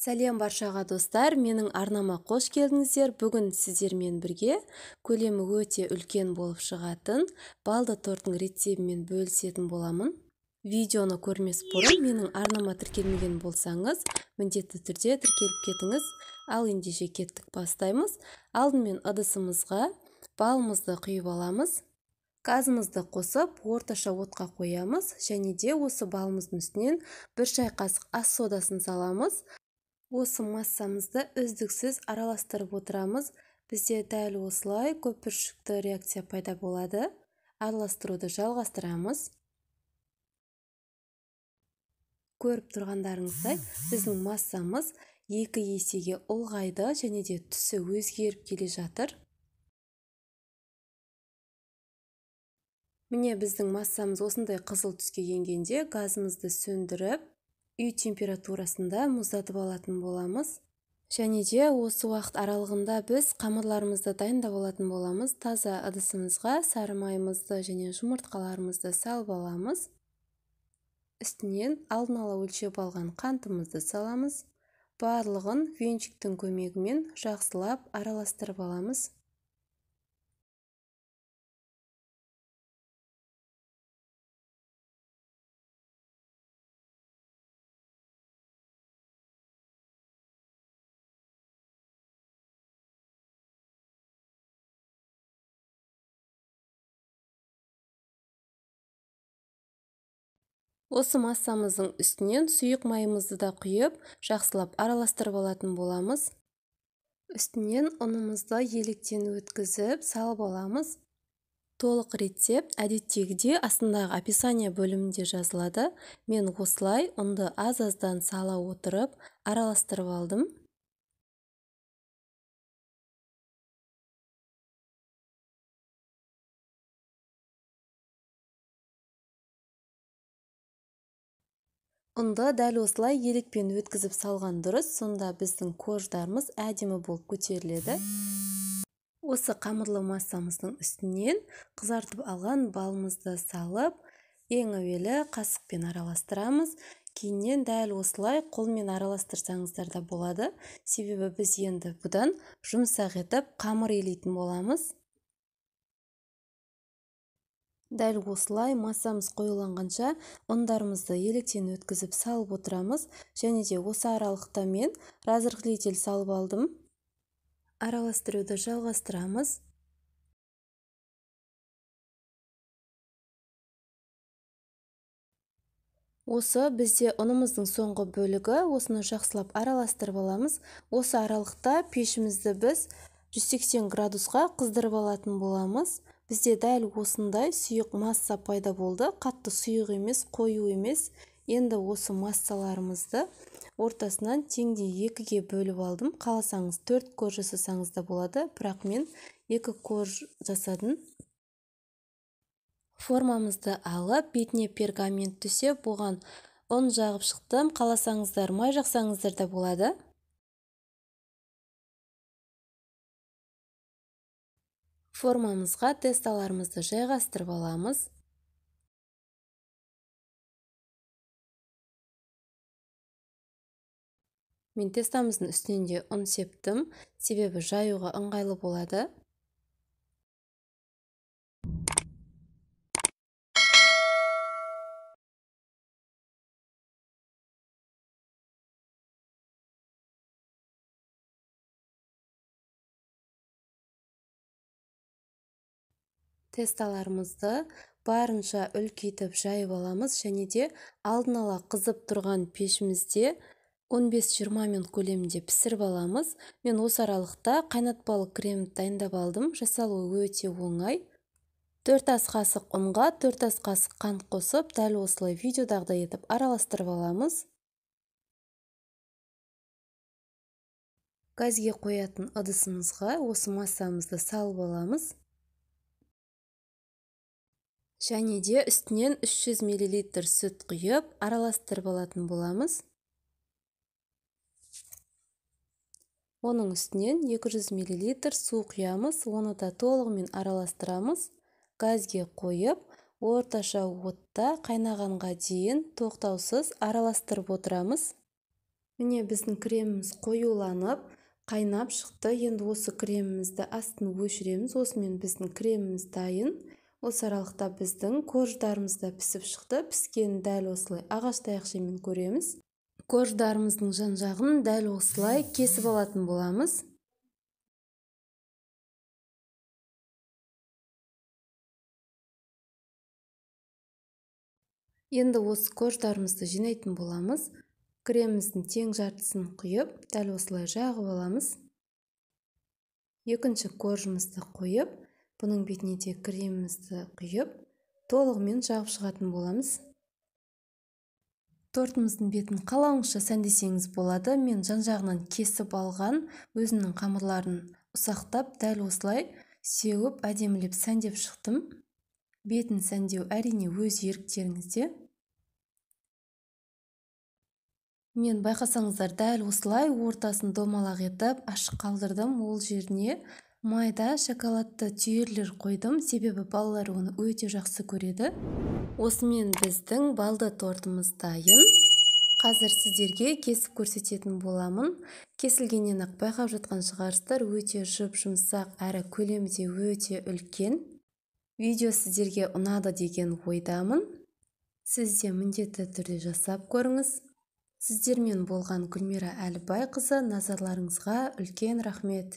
Сәлем баршаға достар, менің арнама қош келдіңіздер. Бүгін сіздермен бірге көлемі өте үлкен болып шығатын балды торттың рецептімен бөлісетін боламын. Видеоны көрмес бұрын менің арнама тіркелмеген болсаңыз, міндетті түрде тіркеліп кетіңіз. Ал ендеше кеттік, бастаймыз. Алдымен ыдысымызға балымызды құйып аламыз. Газымызды қосып, орташа отқа қоямыз және де осы балымыздың үстінен бір шай қасық ас содасын саламыз. Осы массамызды үздіксіз араластырып отырамыз. Бізде дәл осылай көпіршікті реакция пайда болады. Араластыруды жалғастырамыз. Көріп тұрғандарыңыздай, біздің массамыз 2 есеге ұлғайды және де түсі өзгеріп келе жатыр. Міне біздің массамыз осындай қызыл түске енгенде газымызды сөндіріп, үй температурасында мұздатып алатын боламыз. Және де осы уақыт аралығында біз қамырларымызды дайындап алатын боламыз. Таза ыдысымызға сары майымызды және жұмыртқаларымызды салып аламыз. Үстінен алдын ала өлшеп алған қантымызды саламыз. Барлығын венчиктің көмегімен жақсылап араластырып аламыз. Осы массамыздың үстінен сұйық майымызды да құйып, жақсылап араластырып алатын боламыз. Үстінен ұнымызды електен өткізіп, салып аламыз. Толық рецепт әдеттегідей астындағы описание бөлімінде жазылады. Мен осылай ұнды аз-аздан сала отырып, араластырып алдым. Ұнды дәл осылай елекпен өткізіп салған дұрыс, сонда біздің корждарымыз әдемі болып көтеріледі. Осы қамырлы массамыздың үстінен қызартып алған балымызды салып, ең әуелі қасықпен араластырамыз. Кейіннен дәл осылай қолмен араластырсаңыздар да болады. Себебі біз енді бұдан жұмсақ етіп қамыр илейтін боламыз. Дәл осылай массамыз қоюланғанша ұндарымызды електен өткізіп салып отырамыз. Және де осы аралықта мен разрыхлитель салып алдым. Араластыруды жалғастырамыз. Осы бізде ұнымыздың соңғы бөлігі, осыны жақсылап араластырып аламыз. Осы аралықта пешімізді біз 180 градусқа қыздырып алатын боламыз. Бізде дәл осындай сұйық масса пайда болды. Қатты сұйық емес, қою емес. Енді осы массаларымызды ортасынан теңдей 2-ге бөліп алдым. Қаласаңыз 4 корж жасасаңыз да болады, бірақ мен 2 корж жасадым. Формамызды алып, бетіне пергамент төсеп, оған ұн жағып шықтым. Қаласаңыздар май жақсаңыздар да болады. Формамызға тесталарымызды жайғастырып аламыз. Мен тестамыздың үстінен де ұн септім, себебі жаюға ыңғайлы болады. Тесталарымызды барынша үлкейтіп жайып аламыз және де алдын ала қызып тұрған пешімізде 15-20 минут көлемінде пісіріп аламыз. Мен осы аралықта қайнатпалы крем дайындап алдым. Жасалуы өте оңай. 4 ас қасық ұнға 4 ас қасық қант қосып, дәл осылай видеодағыдай етіп араластырып аламыз. Газге қоятын ыдысымызға осы массамызды салып аламыз. Және де үстінен 300 мл сүт құйып, араластырып алатын боламыз. Оның үстінен 200 мл су құямыз, оны да толығымен араластырамыз. Газге қойып, орташа отта қайнағанға дейін тоқтаусыз араластырып отырамыз. Міне, біздің креміміз қоюланып, қайнап шықты. Енді осы кремімізді астын өшіреміз. Осымен біздің креміміз дайын. Осы аралықта біздің корждарымыз да пісіп шықты. Піскенін дәл осылай ағаш таяқшамен көреміз. Корждарымыздың жан-жағын дәл осылай кесіп алатын боламыз. Енді осы корждарымызды жинайтын боламыз. Креміміздің тең жартысын құйып, дәл осылай жағып аламыз. Екінші коржымызды қойып, бұның бетіне де кремімізді құйып, толығымен жағып шығатын боламыз. Тортымыздың бетін қалауыңызша сәндесеңіз болады. Мен жан-жағынан кесіп алған өзімнің қамырларын ұсақтап, дәл осылай сеуіп, әдемілеп сәндеп шықтым. Бетін сәндеу әрине өз еріктеріңізде. Мен байқасаңыздар, дәл осылай ортасын домалақ етіп ашық қалдырдым. Ол жеріне майда шоколадты түйірлер қойдым, себебі балалар оны өте жақсы көреді. Осымен біздің балды тортымыз дайын. Қазір сіздерге кесіп көрсететін боламын. Кесілгеннен ақ байқап жатқан шығарсыздар, өте жұп-жұмсақ әрі көлемі де өте үлкен. Видео сіздерге ұнады деген ойдамын. Сіз де міндетті түрде жасап көріңіз. Сіздермен болған Гүлмира Әлібайқызы, назарларыңызға үлкен рахмет.